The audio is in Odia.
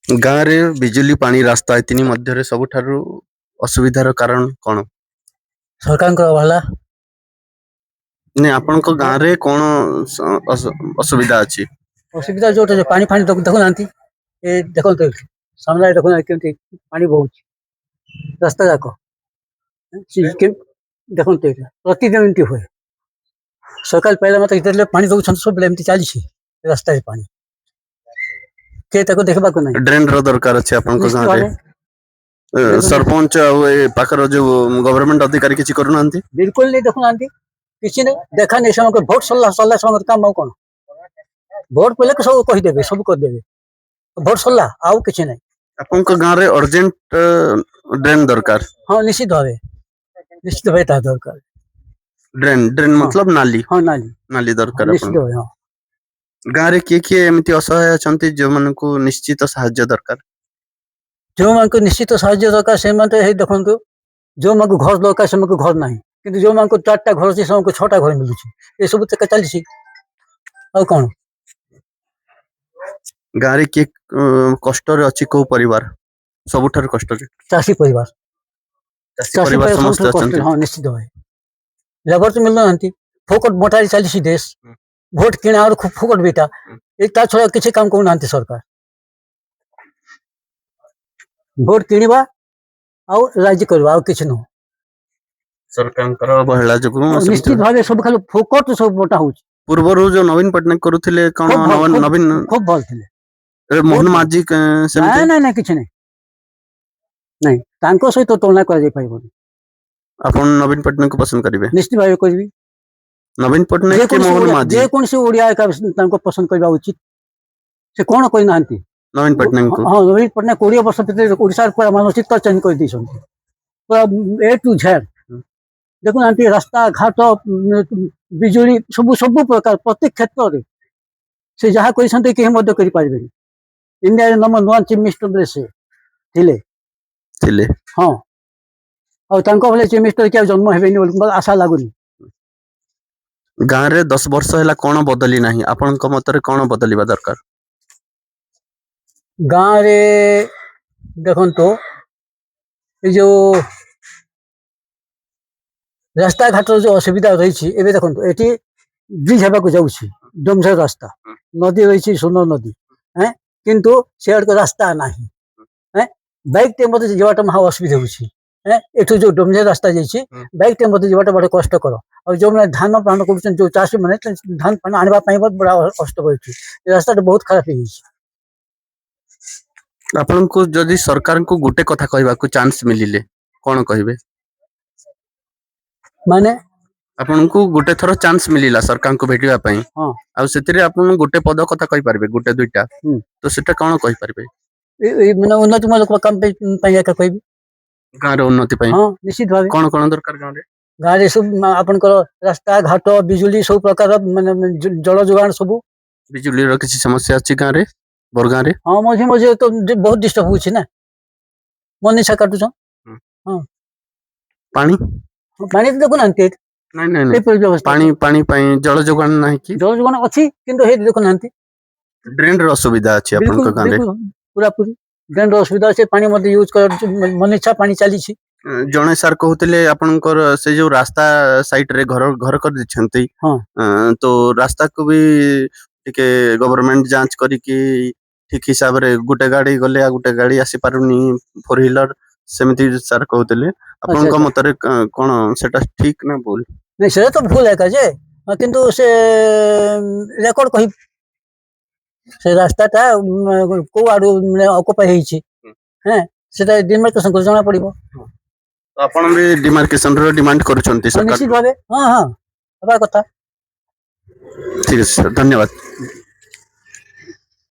ଗାଁରେ ବିଜୁଳି, ପାଣି, ରାସ୍ତା ଏ ତିନି ମଧ୍ୟରେ ସବୁଠାରୁ ଅସୁବିଧାର କାରଣ କଣ? ସରକାରଙ୍କର ଅବହେଳା। ନାଇଁ, ଆପଣଙ୍କ ଗାଁରେ କଣ ଅସୁବିଧା ଅଛି? ଅସୁବିଧା ଯୋଉଟା ଯେ ପାଣି ଫାଣି ଦେଖୁନାହାନ୍ତି, ଏ ଦେଖନ୍ତୁ, ଏଠି ସାମ୍ନାରେ ଦେଖୁନାହାନ୍ତି କେମିତି ପାଣି ବହୁଛି ରାସ୍ତା ଯାକ। ଦେଖନ୍ତୁ, ଏଇଟା ପ୍ରତିଦିନ ଏମିତି ହୁଏ। ସକାଳ ପାଇଲା ମାତ୍ରେ ଯେତେବେଳେ ପାଣି ଦଉଛନ୍ତି, ସବୁବେଳେ ଏମିତି ଚାଲିଛି ରାସ୍ତାରେ ପାଣି, କିଏ ତାକୁ ଦେଖିବାକୁ ନାହିଁ। ଡ୍ରେନ ର ଦରକାର ଅଛି ଆପଣଙ୍କ ନିଶ୍ଚିତ ଗାଁରେ? ଭାବେ। ସରପଞ୍ଚ ଆଉ ଏ ପାଖର ଯୋଉ ଗଭର୍ଣମେଣ୍ଟ ଅଧିକାରୀ କିଛି କରୁନାହାନ୍ତି? ବିଲକୁଲ ନାଇଁ, ଦେଖୁନାହାନ୍ତି, କିଛି ନାହିଁ, ଦେଖା ନାହିଁ ସେମାନଙ୍କର। ଭୋଟ ସରିଲା, ସରିଲା ସେମାନଙ୍କର କାମ। ଆଉ କଣ? ଭୋଟ ପଇଲେ ସବୁ କହିଦେବେ, ସବୁ କରିଦେବେ। ଭୋଟ ସରିଲା, ଆଉ କିଛି ନାହିଁ। ଆପଣଙ୍କ ଗାଁରେ ଅର୍ଜେଣ୍ଟ ଡ୍ରେନ ଦରକାର? ହଁ, ନିଶ୍ଚିତ ଭାବେ, ନିଶ୍ଚିତ ଭାବେ ତାହା ଦରକାର। ଡ୍ରେନ, ଡ୍ରେନ ମତଲବ ନାଲି? ହଁ, ନାଲି। ନାଲି ଦରକାର। ନିଶ୍ଚିତ ଆପଣ ଭାବେ, ହଁ। ଗାଁରେ କିଏ କିଏ ଏମିତି ଅସହାୟ ଅଛନ୍ତି, ଯୋଉମାନଙ୍କୁ ନିଶ୍ଚିତ ସାହାଯ୍ୟ ଦରକାର? ଯେଉଁମାନଙ୍କୁ ନିଶ୍ଚିତ ସାହାଯ୍ୟ ଦରକାର, ସେମାନେ ତ ହେଇ ଦେଖନ୍ତୁ, ଯେଉଁମାନଙ୍କୁ ଘର ଦରକାର ସେମାନଙ୍କୁ ଘର ନାହିଁ, କିନ୍ତୁ ଯେଉଁମାନଙ୍କୁ ଚାରିଟା ଘର ଅଛି ସେମାନଙ୍କୁ ଛଅଟା ଘର ମିଳୁଛି। ଏସବୁ ତ ଚାଲିଛି, ଆଉ କଣ? ଗାଁରେ କିଏ କଷ୍ଟରେ ଅଛି? କୋଉ ପରିବାର ସବୁଠାରୁ କଷ୍ଟରେ? ଚାଷୀ ପରିବାର। ଚାଷୀ ଚାଷୀ ପରିବାର ପରିବାର ସମସ୍ତେ ସବୁଠାରୁ ଅଛନ୍ତି। କଷ୍ଟରେ, ହଁ, ନିଶ୍ଚିତ ଭାବେ। ଲେବର ତ ମିଳୁନାହାନ୍ତି, ଫୋକଟ ବଟାରେ ଚାଲିଛି ଦେଶ। ଭୋଟ କିଣା ଆଉ ଫୋକଟ ବିଟା, ଏ ତା ଛଡ଼ା କିଛି କାମ କରୁନାହାନ୍ତି ସରକାର। ଭୋଟ କିଣିବା ଆଉ ରାଜି କରିବା, ଆଉ କିଛି ନୁହଁ। ସରକାରଙ୍କର ଅବହେଳା ଯୋଗୁଁ ସେମିତି ନିଶ୍ଚିତ ଭାବେ, ସବୁ ଖାଲି ଫୋକଟ ସବୁ ବଟା ହଉଛି। ପୂର୍ବରୁ ଯୋଉ ନବୀନ ପଟ୍ଟନାୟକ କରୁଥିଲେ କଣ? ଖୁବ୍ ଭଲ, ନବୀନ ଖୁବ୍ ଭଲ ଥିଲେ। ଏବେ ମୋହନ ବହୁତ ଭଲ। ମାଝୀ ସେମିତି? ନାଇଁ ନାଇଁ ନାଇଁ, କିଛି ନାହିଁ, ନାଇଁ, ତାଙ୍କ ସହିତ ତୁଳନା କରାଯାଇ ପାରିବନି। ଆପଣ ନବୀନ ପଟ୍ଟନାୟକଙ୍କୁ ପସନ୍ଦ କରିବେ? ନିଶ୍ଚିତ ଭାବେ କରିବି। ନବୀନ ପଟ୍ଟନାୟକ କି ଯେକୌଣସି ମୋହନ ଓଡ଼ିଆ ମାଝୀ? ଯେକୌଣସି ଓଡ଼ିଆ ଏକା ତାଙ୍କୁ ପସନ୍ଦ କରିବା ଉଚିତ। ସେ କଣ କରିନାହାନ୍ତି? ନବୀନ ପଟ୍ଟନାୟକଙ୍କୁ? ହଁ, ନବୀନ ପଟ୍ଟନାୟକ 20 ବର୍ଷ ଭିତରେ ଓଡ଼ିଶାର ପୁରା ମାନଚିତ୍ର ଚେଞ୍ଜ କରିଦେଇଛନ୍ତି, ପୁରା ଏ ଟୁ ଜେଡ୍। ଦେଖୁନାହାନ୍ତି, ରାସ୍ତାଘାଟ, ବିଜୁଳି, ସବୁ ସବୁ ପ୍ରକାର ପ୍ରତ୍ୟେକ କ୍ଷେତ୍ରରେ ସେ ଯାହା କରିଛନ୍ତି, କେହି ମଧ୍ୟ କରିପାରିବେନି। ଇଣ୍ଡିଆରେ ନମ୍ବର 1 ଚିଫ୍ ମିନିଷ୍ଟର ସେ ଥିଲେ। ଥିଲେ। ହଁ, ଆଉ ତାଙ୍କ ଭଳିଆ ଚିଫ୍ ମିନିଷ୍ଟର କି ଆଉ ଜନ୍ମ ହେବେନି ବୋଲି ମୋର ଆଶା ଲାଗୁନି। ଗାଁରେ 10 ବର୍ଷ ହେଲା କଣ ବଦଳି ନାହିଁ? ଆପଣଙ୍କ ମତରେ କଣ ବଦଳିବା ଦରକାର? ଗାଁରେ ଦେଖନ୍ତୁ, ଏ ଯୋଉ ରାସ୍ତାଘାଟର ଯୋଉ ଅସୁବିଧା ରହିଛି, ଏବେ ଦେଖନ୍ତୁ, ଏଠି ବ୍ରିଜ ହେବାକୁ ଯାଉଛି, ଡୋମଝର ରାସ୍ତା, ନଦୀ ରହିଛି, ସୁନ୍ଦର ନଦୀ ହେଁ, କିନ୍ତୁ ସିଆଡ଼କୁ ରାସ୍ତା ନାହିଁ ହେଁ। ବାଇକ୍ଟେ ମଧ୍ୟ ଯିବାଟା ମହା ଅସୁବିଧା ହେଉଛି ହେଁ। ଏଠୁ ଯୋଉ ଡୋମଝର ରାସ୍ତା ଯାଇଛି, ବାଇକ୍ଟେ ମଧ୍ୟ ଯିବାଟା ବଡ଼ କଷ୍ଟକର। ଆଉ ଯେଉଁମାନେ ଧାନ ପାନ କରୁଛନ୍ତି, ଯୋଉ ଚାଷୀମାନେ, ଧାନ ଫାନ ଆଣିବା ପାଇଁ ବହୁତ ବଡ଼ କଷ୍ଟ କରୁଛି। ଏ ରାସ୍ତାଟା ବହୁତ ଖରାପ ହେଇଯାଇଛି। ଆପଣଙ୍କୁ ଯଦି ସରକାରଙ୍କୁ ଗୋଟେ କଥା କହିବାକୁ ଚାନ୍ସ ମିଳିଲେ କଣ କହିବେ? ମାନେ? ଆପଣଙ୍କୁ ଗୋଟେ ଥର ଚାନ୍ସ ମିଳିଲା ସରକାରଙ୍କୁ ଭେଟିବା ପାଇଁ, ଆଉ ସେଥିରେ ଆପଣ ଗୋଟେ ପଦ କଥା କହିପାରିବେ, ଗୋଟେ ଦୁଇଟା, ତ ସେଟା କଣ କହିପାରିବେ? ଏଇ ମାନେ ଉନ୍ନତିମୂଳକ କାମ ପାଇଁ ଏକା କହିବି। ଗାଁର ଉନ୍ନତି ପାଇଁ? ହଁ, ନିଶ୍ଚିତ ଭାବେ। କଣ କଣ ଦରକାର ଗାଁରେ? ଗାଁରେ ସବୁ ଆପଣଙ୍କର ରାସ୍ତା ଘାଟ, ବିଜୁଳି, ସବୁ ପ୍ରକାର ମାନେ ଜଳ ଯୋଗାଣ ସବୁ। ବିଜୁଳିର କିଛି ସମସ୍ୟା ଅଛି ଗାଁରେ, ବରଗାଁରେ? ହଁ, ମଝି ମଝିରେ ତ ବହୁତ ଡିଷ୍ଟର୍ବ ହଉଛି ନା, ମନ ଇଚ୍ଛା କାଟୁଛନ୍। ପାଣି? ପାଣି ତ ଦେଖୁନାହାନ୍ତି ଏଠି। ନାଇଁ ନାଇଁ ନାଇଁ ଏପରି ବ୍ୟବସ୍ଥା। ପାଣି, ପାଣି ପାଇଁ ଜଳ ଯୋଗାଣ ନାହିଁ କି? ଜଳ ଯୋଗାଣ ଅଛି, କିନ୍ତୁ ହେଇଠି ଦେଖୁନାହାନ୍ତି। ଡ୍ରେନ ର ଅସୁବିଧା ଅଛି ଆପଣଙ୍କ ବିଲକୁଲ। ଗାଁରେ? ବିଲକୁଲ, ପୁରାପୁରି ଡ୍ରେନର ଅସୁବିଧା ଅଛି। ପାଣି ମଧ୍ୟ ୟୁଜ୍ କର, ମନ ଇଚ୍ଛା ପାଣି ଚାଲିଛି। ଜଣେ ସାର୍ କହୁଥିଲେ, ଆପଣଙ୍କର ସେ ଯୋଉ ରାସ୍ତା ସାଇଡ ରେ ଘର ଘର କରିଦେଇଛନ୍ତି, ତ ରାସ୍ତାକୁ ବି ଟିକେ ଗଭର୍ଣମେଣ୍ଟ ଯାଞ୍ଚ କରିକି ଠିକ ହିସାବରେ, ଗୋଟେ ଗାଡି ଗଲେ ଆଉ ଗୋଟେ ଗାଡି ଆସିପାରୁନି, ଫୋର ହ୍ୱିଲର, ସେମିତି ସାର୍ କହୁଥିଲେ। ଆପଣଙ୍କ ମତରେ କଣ ସେଟା ଠିକ ନା ଭୁଲ? ନାଇଁ, ସେଟା ତ ଭୁଲ ଏକା ଯେ, ହଁ, କିନ୍ତୁ ସେ ରେକର୍ଡ କହି ସେ ରାସ୍ତାଟା କୋଉ ଆଡୁ ମାନେ ଅକୁପାଇ ହେଇଛି ହେଁ, ସେଟା ଡିମାର୍କେସନ କରି ଜଣା ପଡିବ। ତ ଆପଣ ବି ଡିମାର୍କେସନ ର ଡିମାଣ୍ଡ କରୁଛନ୍ତି ନିଶ୍ଚିତ ସରକାର? ଭାବେ, ହଁ ହଁ, ହେବା କଥା। ଠିକ ଅଛି ସାର୍, ଧନ୍ୟବାଦ।